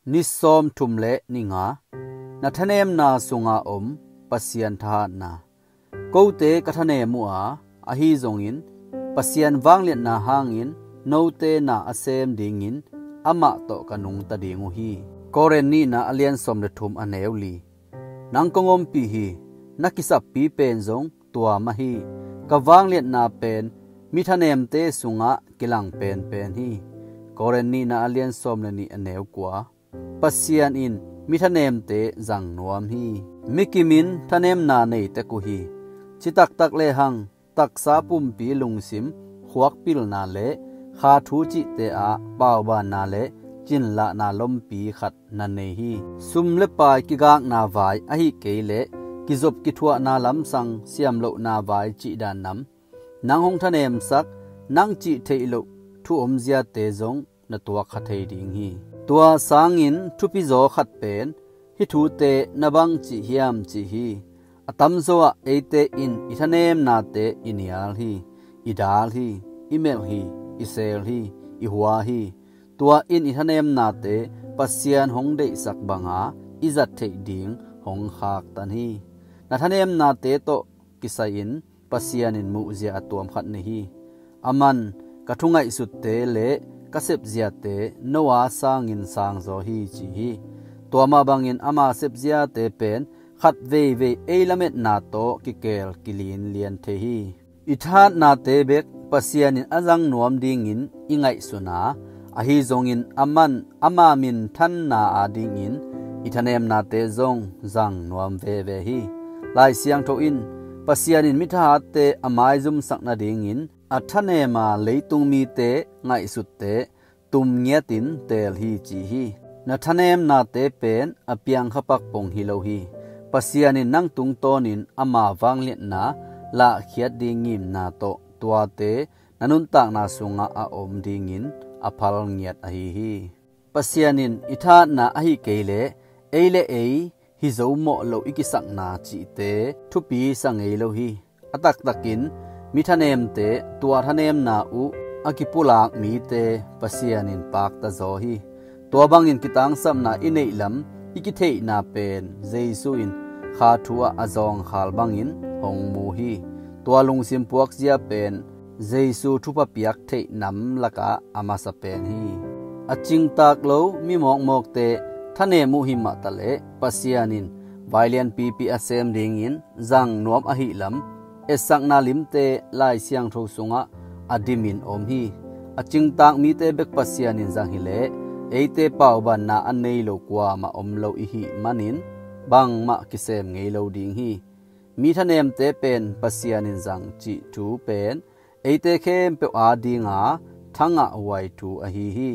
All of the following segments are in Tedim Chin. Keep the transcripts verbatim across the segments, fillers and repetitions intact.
Ni sawmthum le ni nga. Na thanemna sunga om Pasian thahatna. Kote ka thanem uh a, ahi zongin Pasian vangliatna hangin note na a sem dingin amah tawh ka nungta ding uh hi. Korin nihna a lian sawm le thum a neu li. Nang kong ompih hi, na kisappi pen zong tua mah hi. Ka vangliatna pen mi thanemte sungah kilang penpen hi. Korin nihna a lian sawm le nih a neu kua. Pasian in mi thanemte zang nuam hi. Mi kimin thanemna nei tek uh hi. Citaktak lehang taksa pumpi lungsim khuakpilna le kha thu cihte ah paubanna le cinlahna lompi khat na nei hi. Sum le pai kigakna vai ahi kei leh kizop kithuahna lamsang siamlohna vai cih dan nam. Nang hong thanemsak, nang cih theih loh thu omziate zong na tuak kha thei ding hi. Tua sangin thupi zaw khat pen hih thute na bang cih hiam cih hi. A tamzaw ah eite in i thanemnate i nial hi, i dal hi, i melh hi, i sel hi, i hua hi. Tua in i thanemnate Pasian hong deihsak banga i zat theih ding hong khaktan hi. Na thanemnate tawh kisai-in Pasian in muhzia a tuam khat nei hi. Aman ka thu ngaihsutte le ka sepziate no a sangin sangzaw hi ci hi. Tua mah bangin ama sepziate pen khat veivei ei lametna tawh kikel kilinlian thei hi. I thahatnate bek Pasian in a zang nuam dingin i ngaihsun a, ahi zongin aman ama minthanna adingin i thanemnate zong zang nuam veve hi. Lai Siangtho in Pasian in mithahatte a maizumsak nadingin a thanema leitung mite ngaihsutte tumngiatin teel hi ci hi. Na thanemnate pen a piangkhapak pong hi lo hi. Pasian in nang tungtawnin ama vangliatna lahkhiat ding ngimna tawh tuate na nuntakna sungah a om dingin a phalngiat ahi hi. Pasian in i thahatna ahi kei leh ei le ei hi zo mawh loh i kisakna cihte thupi sa ngei lo hi. A taktakin mi thanemte tua thanemna uh a kipulak mite Pasian in pakta zaw hi. Tua bangin kitangsapna i neihlam i kitheihna pen Jesu in kha thu ah a zawngkhal bangin hong mu hi. Tua lungsim puakzia pen Jesu thupha piak theih nam lakah a masa pen hi. A cingtak lo mi mawkmawkte thanem uh hi mah taleh Pasian in vailianpipi a sem dingin zang nuam ahi lam etsakna limte Lai Siangtho sungah a dimin om hi. A cingtak mite bek Pasian in zang hileh eite paubanna a nei lo kuamah om lo i hih manin bangmah kisem ngei lo ding hi. Mi thanemte pen Pasian in zang cih thu pen eite khempeuh adinga thangah huai thu ahi hi.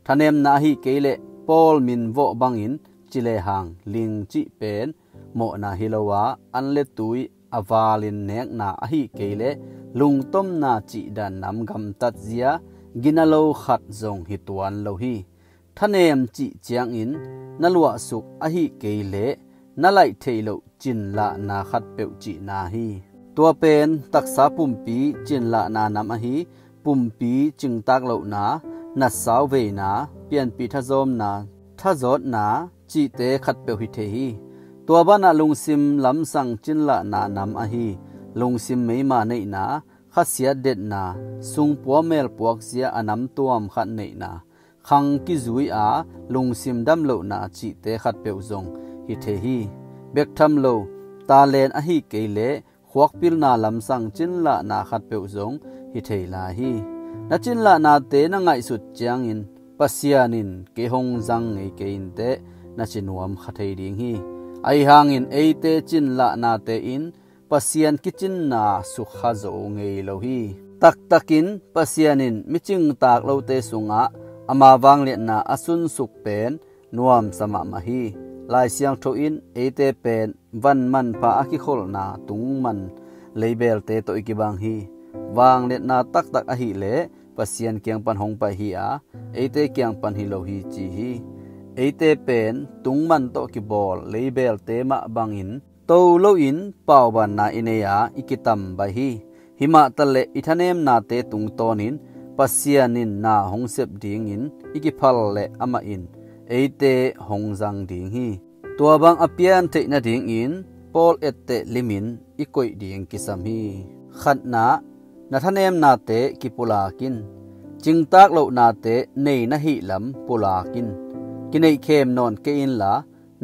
Thanemna ahi kei leh Paul min vawh bangin ci lehang ling cih pen mawhna hi lo a, an le tui a valin nekna ahi kei leh lungtomna cih dan nam gamtatzia gina lo khat zong hi tuan lo hi. Thanem cih ciangin na luahsuk ahi kei leh na laih theih loh cinlahna khatpeuh cihna hi. Tua pen taksa pumpi cinlahna nam ahi, pumpi cingtak lohna, natsau veina, pianpih thazawmna, thazawtna cihte khatpeuh hi thei hi. Tua banah lungsim lamsang cinlahna nam ahi, lungsim meima neihna, khasiat detna, sungpua melpuakzia a namtuam khat neihna, khang kizui a lungsim damlohna cihte khatpeuh zong hi thei hi. Bek tham lo, talen ahi kei leh khuakpilna lamsang cinlahna khatpeuh zong hi thei lai hi. Na cinlahnate na ngaihsut ciangin Pasian in kei hong zang ngei kei inteh na ci nuam kha thei ding hi. Ahi hangin eite cinlahnate in Pasian kicinna sukha zo ngei lo hi. Taktakin Pasian in micingtak lote sungah ama vangliatna a sunsuk pen nuamsa mahmah hi. Lai Siangtho in eite pen van manpha a kikholhna tungman leibelte tawh i kibang hi. Vangliatna taktak ahileh Pasian kiang pan hong pai hi a, eite kiang pan hi lo hi ci hi. Eite pen tungman tawh kibawl leibelte mah bangin to loin paubanna i nei a i kitambai hi. Himah taleh i thanemnate tungtawnin Pasian in na hong sep dingin i kiphal leh amah in eite hong zang ding hi. Tua bang a pian theih nadingin Paul etteh limin i koih ding kisam hi. Khatna, na thanemnate kipulak in. Cingtak lohnate nei na hih lam pulak in. Kineihkhem nawn kei inla,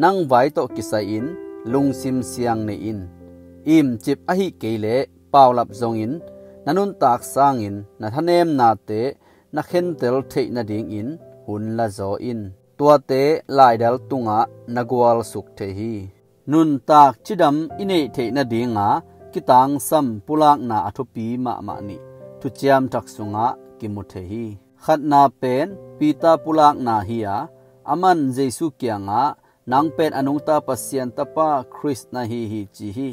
nang vai tawh kisai-in lungsim siang nei in. Imcip ahih kei leh paulap zongin na nuntak sangin na thanemnate na khentel theih nadingin hun la zaw in. Tuate laidal tungah na gualsuk thei hi. Nuntak cidam i neih theih nadinga kitangsam pulakna a thupi mahmah nih Thuciam Thak sungah kimu thei hi. Khatna pen Peter pulakna hi a, aman Jesu kiangah, "Nang pen a nungta Pasian Tapa Khrist na hi hi," ci hi.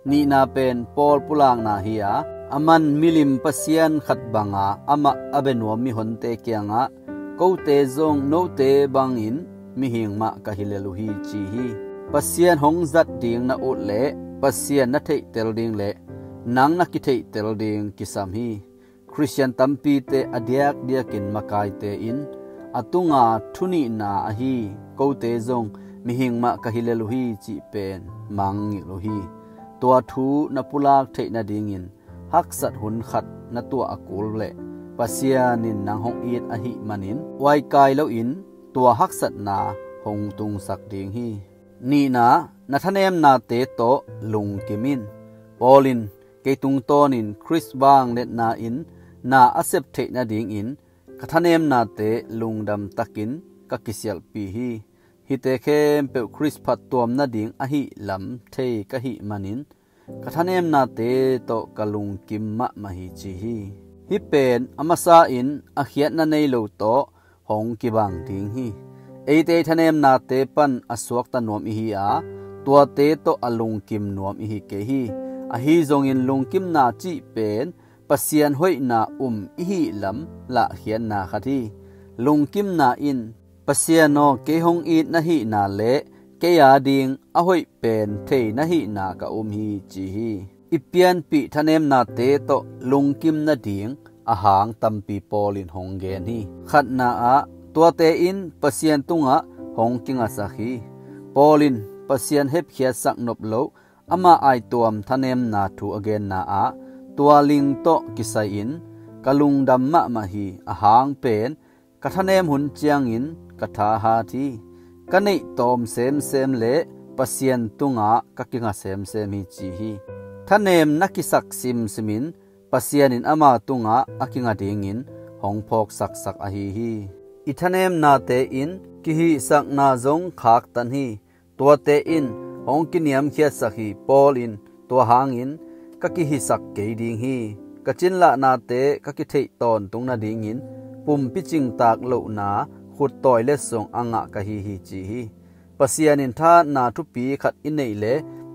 Nihna pen Paul pulakna hi a, aman milim pasian khat banga amah a bia nuam mihonte kiangah, "Kote zong note bangin mihing mah ka hi lel uh hi," ci hi. Pasian hong zat ding na ut leh Pasian na theihtel ding leh nang na kitheihtel ding kisam hi. Khristian tampite a diakdiakin makaite in a tunga thunihna ahi, "Kote zong mihing mah ka hi lel uh hi," cih pen mangngilh uh hi. Tua thu na pulak theih nadingin haksat hun khat na tuah a kul leh Pasian in nang hong it ahih manin uaikai loin tua haksatna hong tungsak ding hi. Nihna, na thanemnate tawh lungkim in. Paul in, "Kei tungtawnin Khrist vangliatna in na a sep theih nadingin ka thanemnate lungdam takin ka kisialhpih hi. Hihte khempeuh Khrist phattuam nading ahih lam thei ka hih manin ka thanemnate tawh ka lungkim mahmah hi," ci hi. Hih pen a masa in a khiatna nei lo tawh hong kibang ding hi. Eite i thanemnate pan a suakta nuam ihi a, tuate tawh a lungkim nuam ihi kei hi. Ahi zongin lungkimna cih pen Pasian hoihna um ihih lam lahkhiatna khat hi. Lungkimna in, "Pasian aw, kei hong it na hihna le kei a ding a hoih pen thei na hihna ka um hi," ci hi. I pianpih thanemnate tawh lungkim nading a hang tampi Paul in hong gen hi. Khatna ah, tuate in Pasian tungah hong kingasak hi. Paul in Pasian hepkhiatsak nop loh ama aituam thanemna thu a genna ah, "Tua ling tawh kisai-in ka lungdam mahmah hi, a hang pen ka thanem hun ciangin ka thahat hi. Ka neih tawm semsem le Pasian tungah ka kinga semsem hi," ci hi. Thanem na kisak simsimin Pasian in ama tungah a kinga dingin hong phawksaksak ahi hi. I thanemnate in kihihsakna zong khaktan hi. Tuate in hong kiniamkhiatsak hi. Paul in, "Tua hangin ka kihisak kei ding hi. Ka cinlahnate ka kitheih tawntung nadingin pumpi cingtak lohna, khuttawi letsong a ngah ka hi hi," ci hi. Pasian in thahatna thupi khat i neih le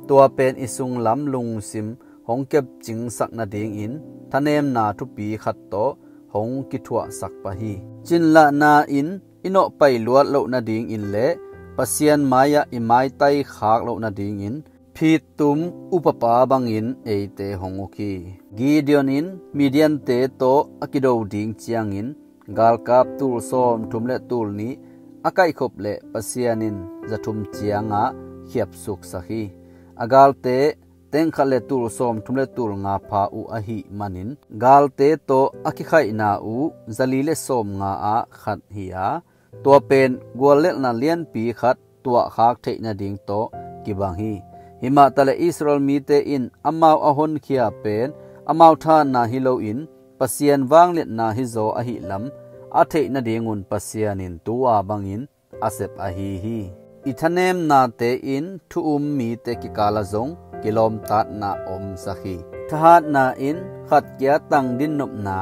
tua pen i sunglam lungsim hong kepcingsak nadingin thanemna thupi khat tawh hong kithuahsak pah hi. Cinlahna in i nawhpai luat loh nadingin le Pasian mai-ah i maitai khak loh nadingin phittum upapa bangin eite hong uk hi. Gideon in Midiante tawh a kido ding ciangin galkap tul sawmthum le tul nih a kaihkhop leh Pasian in zathum ciangah khiapsuksak hi. A galte tengkhat le tul sawmthum le tul nga pha uh ahih manin galte tawh a kikhaihna uh zali le sawmnga ah khat hi a, tua pen guallelhna lianpi khat tuahkhak theih nading tawh kibang hi. Himahtaleh Israel mite in amau a honkhia pen amau thahatna hi loin Pasian vangliatna hizaw ahih lam a theih nadingun Pasian in tu-a bangin a sep ahi hi. I thanemnate in thu-um mite kikala zong kilawmtatna omsak hi. Thahatna in khat kia tang dinnopna,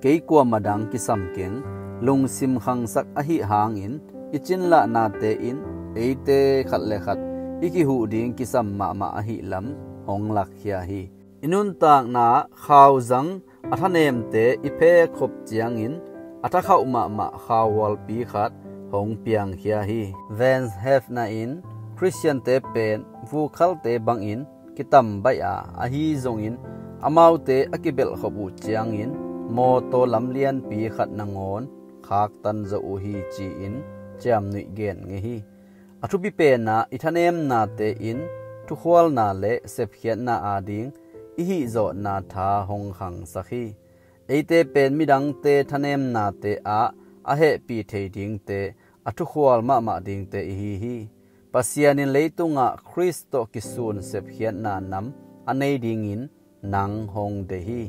kei kuamah dang kisam keng, lungsim khangsak ahih hangin i cinlahnate in eite khat le khat i kihuh ding kisam mahmah ahih lam hong lakkhia hi. I nuntakna khauzang a thanemte i phekkhop ciangin a thakhauh mahmah khauhualpi khat hong piangkhia hi. Vance Havner in Khristiante pen vukhalte bangin kitam baih a, ahi zongin amaute a kibelhkhop uh ciangin mawtaw lam lianpi khat nangawn khaktan zo uh hi, ci-in ciamnuih gen ngei hi. A thupi penah i thanemnate in thukhualna le sepkhiatna ading i hihzawhna tha hong khangsak hi. Eite pen midangte thanemnate ah a hehpih thei dingte, a thukhual mahmah dingte ihi hi. Pasian in leitungah Khrist tawh kisun sepkhiatna nam a nei dingin nang hong deih hi.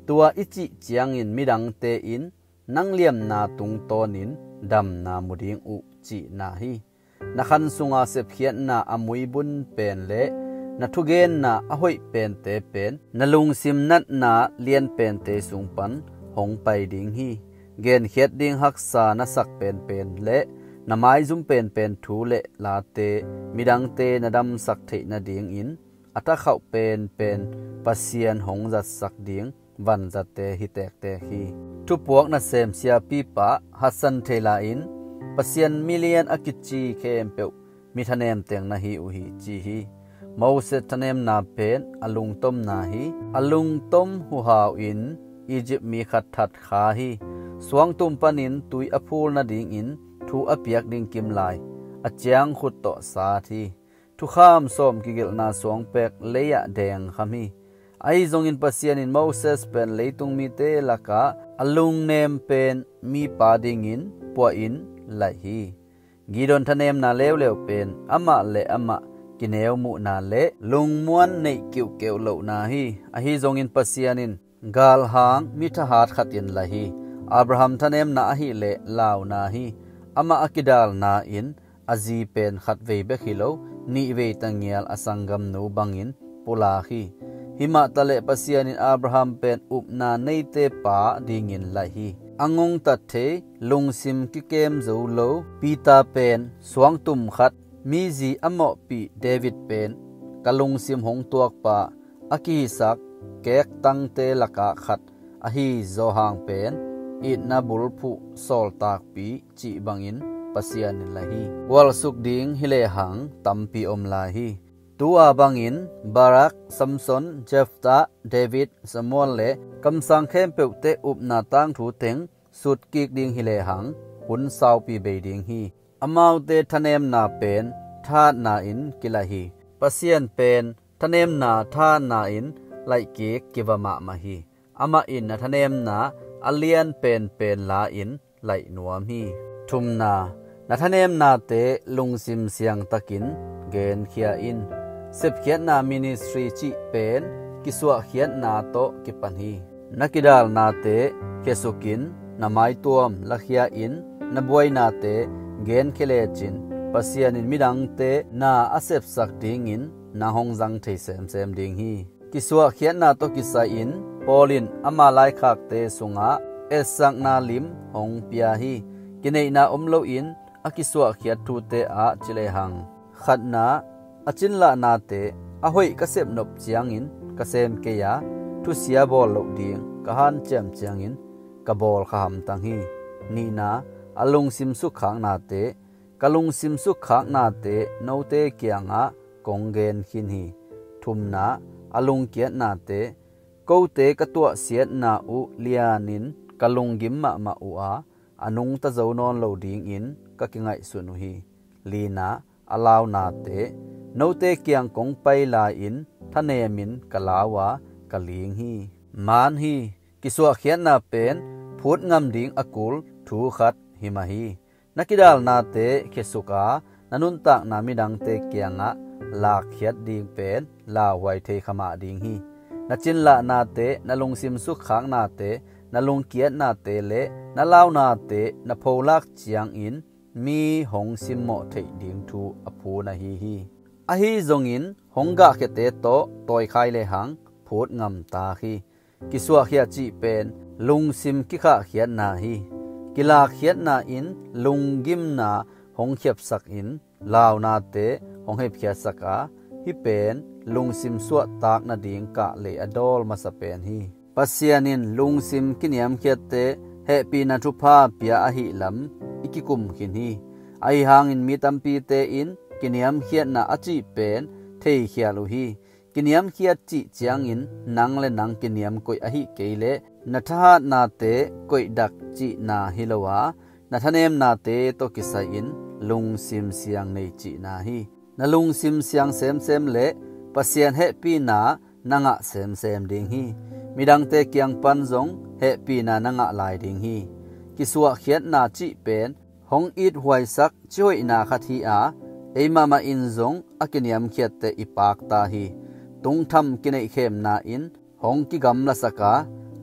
Tua i cih ciangin midangte in nang liamna tungtawnin damna mu ding uh cihna hi. Na khan sunga sepkhiatna a muibun pen le na thugenna a hoih pente pen na lungsim natna lian pente sung pan hong pai ding hi. Genkhiat ding haksa na sak penpen le na maizum penpen thu le late midangte na damsak theih nadingin a thakhauh penpen Pasian hong zatsak ding vanzatte hi tektek hi. Thupuak nasem siapipa Hudson Taylor in Pasian milian a kici khempeuh mi thanem teng na hi uh hi ci hi. Moses thanemna pen a lungtomna hi. A lungtom huhau in Egypt mi khat that kha hi. Suangtum panin tui a phul nadingin thu a piak ding kimlai a ciang khut tawh sat hi. Thukham sawm kigelhna suangpek lei-ah dengkham hi. Ahi zongin Pasian in Moses pen leitung mite lakah a lungnem pen mipa dingin puahin laih hi. Gideon thanemna leuleu pen amah le amah kineu muhna le lungmuan neih kiuhkeuh lohna hi. Ahi zongin Pasian in galhang mi thahat khatin laih hi. Abraham thanemna ahileh launa hi. Amah a kidalna in a zi pen khat vei bek hi lo, nih vei tangial a sanggamnu bangin pulak hi. Himah taleh Pasian in Abraham pen upna neite pa dingin laih hi. A ngongtat thei, lungsim kikem zo lo Peter pen suangtum khat, mizi a mawhpih David pen ka lungsim hong tuakpa, a kihisak kektangte lakah khat ahi zawhang pen itna bulphuh sawltakpi cih bangin Pasian in laih hi. Gualsuk ding hi lehang tampi om lai hi. Tu-a bangin Barak, Samson, Jephthah, David, Samuel le kamsang khempeuhte upna tangthu teng sutkik ding hi lehang hun saupi bei ding hi. Amaute thanemna pen thahatna in kilaih hi. Pasian pen thanemna thahatna in laihkik kiva mahmah hi. Amah in na thanemna a lian penpen la-in laih nuam hi. Thumna, na thanemnate lungsim siangtakin genkhia in. Sepkhiatna ministry cih pen kisuahkhiatna tawh kipan hi. Na kidalnate khiasukin, na maituam lakhia in, na buainate genkhia lecin Pasian in midangte na a sepsak dingin nang hong zang thei semsem ding hi. Kisuahkhiatna tawh kisai-in Paul in ama laikhakte sungah etsakna lim hong pia hi. Kineihna om loin a kisuahkhiat thute ah ci lehang, khatna, a cinlahnate a hoih ka sepnop ciangin ka sem kei a, thusia bawl loh ding ka hanciam ciangin ka bawl kha hamtang hi. Nihna, a lungsim sukkhaknate, ka lungsim sukkhaknate note kiangah kong gen khin hi. Thumna, a lungkiatnate, kote ka tuahsiatna uh lianin ka lunggim mahmah uh a, a nungta zo nawn lo dingin ka kingaihsun uh hi. Lina, a launate, note kiang kong pai lai-in thanemin ka lau a, ka ling hi. Man hi, kisuahkhiatna pen phut ngam ding a kul thu khat hi mah hi. Na kidalnate khiasuk a, na nuntakna midangte kiangah lakkhiat ding pen lauhuai thei kha mah ding hi. Na cinlahnate, na lungsim sukkhaknate, na lungkiatnate le na launate na pholak ciangin mi hong simmawh theih ding thu a phun ahi hi. Ahi zongin hong gahkhiate tawh tawikhai lehang phut ngamtak hi. Kisuahkhia cih pen lungsim kikhahkhiatna hi. Kilakkhiatna in lunggimna hong khiapsakin launate hong hepkhiatsak a, hih pen lungsim suahtak nading kahlei a dawl masa pen hi. Pasian in lungsim kiniamkhiatte hehpihna thupha pia ahihlam i kikum khin hi. Ahi hangin mi tampite in kiniamkhiatna a cih pen theikhial uh hi. Kiniamkhiat cih ciangin nang le nang kiniam koih ahi kei leh na thahatnate koihdak cihna hi lo a, na thanemnate tawh kisai-in lungsim siang nei cihna hi. Na lungsim siang semsem le Pasian hehpihna na ngah semsem ding hi. Midangte kiang pan zong hehpihna na ngah lai ding hi. Kisuahkhiatna cih pen hong ithuaisak cihoihna khat hi a, ei mahmah in zong a kiniamkhiatte i pakta hi. Tungtham kineihkhemna in hong kigamlasak a,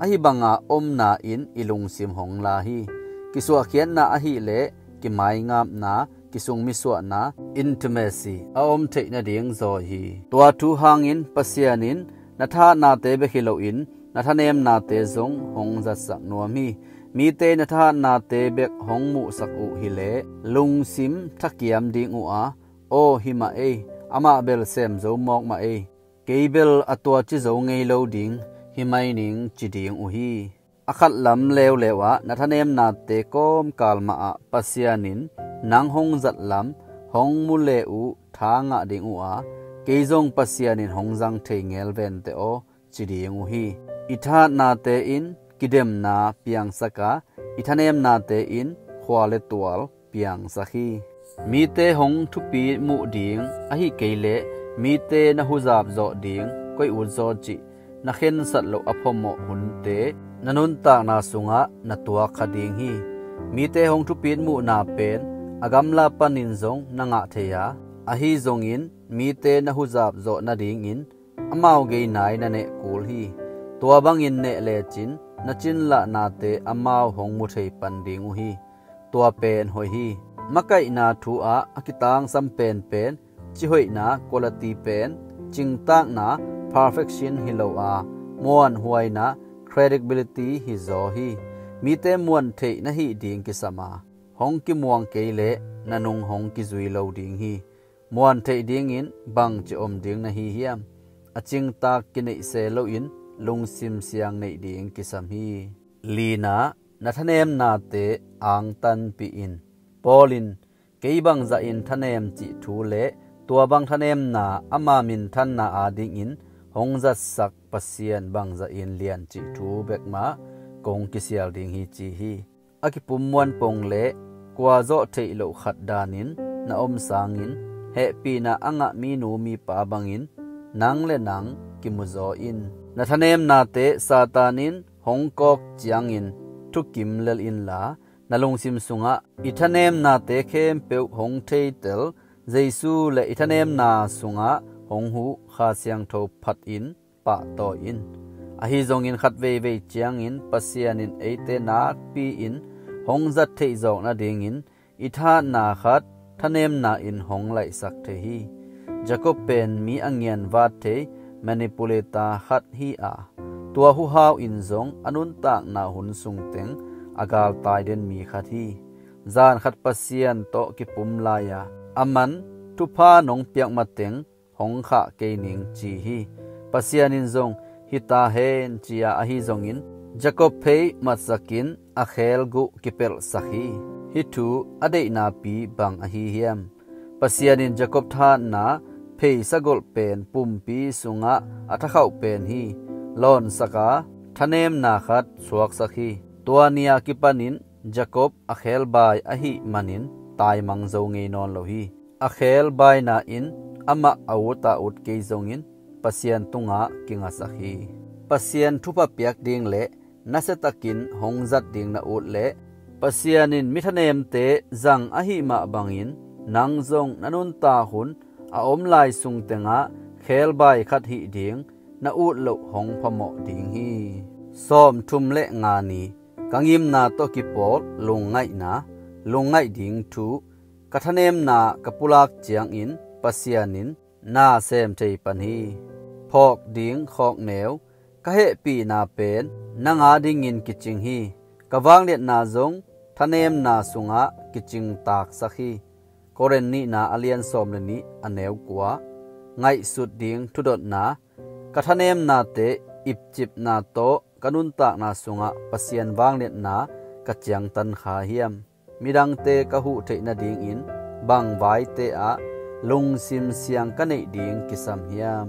ahi banga omna in i lungsim hong la hi. Kisuahkhiatna ahileh kimaingapna, kisungmisuahna, intimacy a om theih nading zawi hi. Tua thu hangin Pasian in na thahatnate bek hi loin na thanemnate zong hong zatsak nuam hi. Mite na thahatnate bek hong muhsak uh hileh lungsim thakiam ding uh a, aw hi mah ei, amah bel sem zo mawk mah ei, kei bel a tua ci zo ngei lo ding hi mai ning ci ding uh hi. A khatlam leuleu ah na thanemnate kawmkal mah ah Pasian in nang hong zatlam hong mu le uh tha ngah ding uh a, kei zong Pasian in hong zang thei ngelvente aw ci ding uh hi. I thahatnate in kidemna piangsak a, i thanemnate in khua le tual piangsak hi. Mite hong thupi muh ding ahi kei leh mite na huzap zawh ding koi ut zaw cih na khensat loh a phamawh hunte na nuntakna sungah na tuak kha ding hi. Mite hong thupi muhna pen a gamla panin zong na ngah thei a, ahi zongin mite na huzap zawh nadingin amau gei nai na neh kul hi. Tua bangin neh lecin na cinlahnate amau hong mu thei pan ding uh hi. Tua pen hoih hi. Makaihna thu ah a kitangsam penpen cihoihna, quality pen cingtakna, perfection hi lo a, muanhuaina, credibility hi zaw hi. Mite muan theih na hih ding kisam a, hong kimuang kei leh na nung hong kizui lo ding hi. Muan theih dingin bangci om ding na hi hiam? A cingtak kineih se loin lungsim siang neih ding kisam hi. Lina, na thanemnate angtanpih in. Paul in kei bangzahin thanem cih thu le tua bang thanemna ama minthanna adingin hong zatsak Pasian bangzahin lian cih thu bek mah kong kisial ding hi ci hi. A kipum muanpong le kua zawh theih loh khat danin na om sangin hehpihna a ngah minu mipa bangin nang le nang kimuzaw in. Na thanemnate Satan in hong kawk ciangin thukim lel inla, na lungsim sungah i thanemnate khempeuh hong theitel Jesu le i thanemna sungah hong huh Kha Siangtho phatin pahtawi in. Ahi zongin khat veivei ciangin Pasian in eite nakpi-in hong zat theih zawk nadingin i thahatna khat thanemna in hong laihsak thei hi. Jacob pen mi a ngianvat thei manipulator khat hi a, tua huhau in zong a nuntakna hun sungteng a galtai den mi khat hi. Zan khat Pasian tawh kipum lai-a, aman thupha nong piak mateng hong khah kei ning ci hi. Pasian in zong hi ta hen ci-a ahi zongin Jacob phei matsakin a khel guh kipelhsak hi. Hih thu a deihnapi bang ahi hiam? Pasian in Jacob thahatna phei sagolh pen pumpi sungah a thakhauh pen hi. Lawnsak a thanemna khat suaksak hi. Tua ni-a kipanin Jacob a khelbai ahih manin taimang zo ngei nawn lo hi. A khelbaina in amah a ut a ut kei zongin Pasian tungah kingasak hi. Pasian thupha piak ding le nasiatakin hong zat ding na ut leh Pasian in mi thanemte zang ahih mah bangin nang zong na nuntak hun a om lai sung tengah khelbai khat hih ding na ut loh hong phamawh ding hi. Sawmthum le nga ni. Ka ngimna tawh kipawl lungngaihna. Lungngaih ding thu. Ka thanemna ka pulak ciangin Pasian in na sem thei pan hi. Phawk ding khawkneu. Ka hehpihna pen nang adingin kicing hi. Ka vangliatna zong thanemna sungah kicing taksak hi. Korin nihna a lian sawm le nih a neu kua. Ngaihsut ding thudotna. Ka thanemnate ipcipna tawh ka nuntakna sungah Pasian vangliatna ka ciangtan kha hiam? Midangte ka huh theih nadingin bang vaite ah lungsim siang ka neih ding kisam hiam?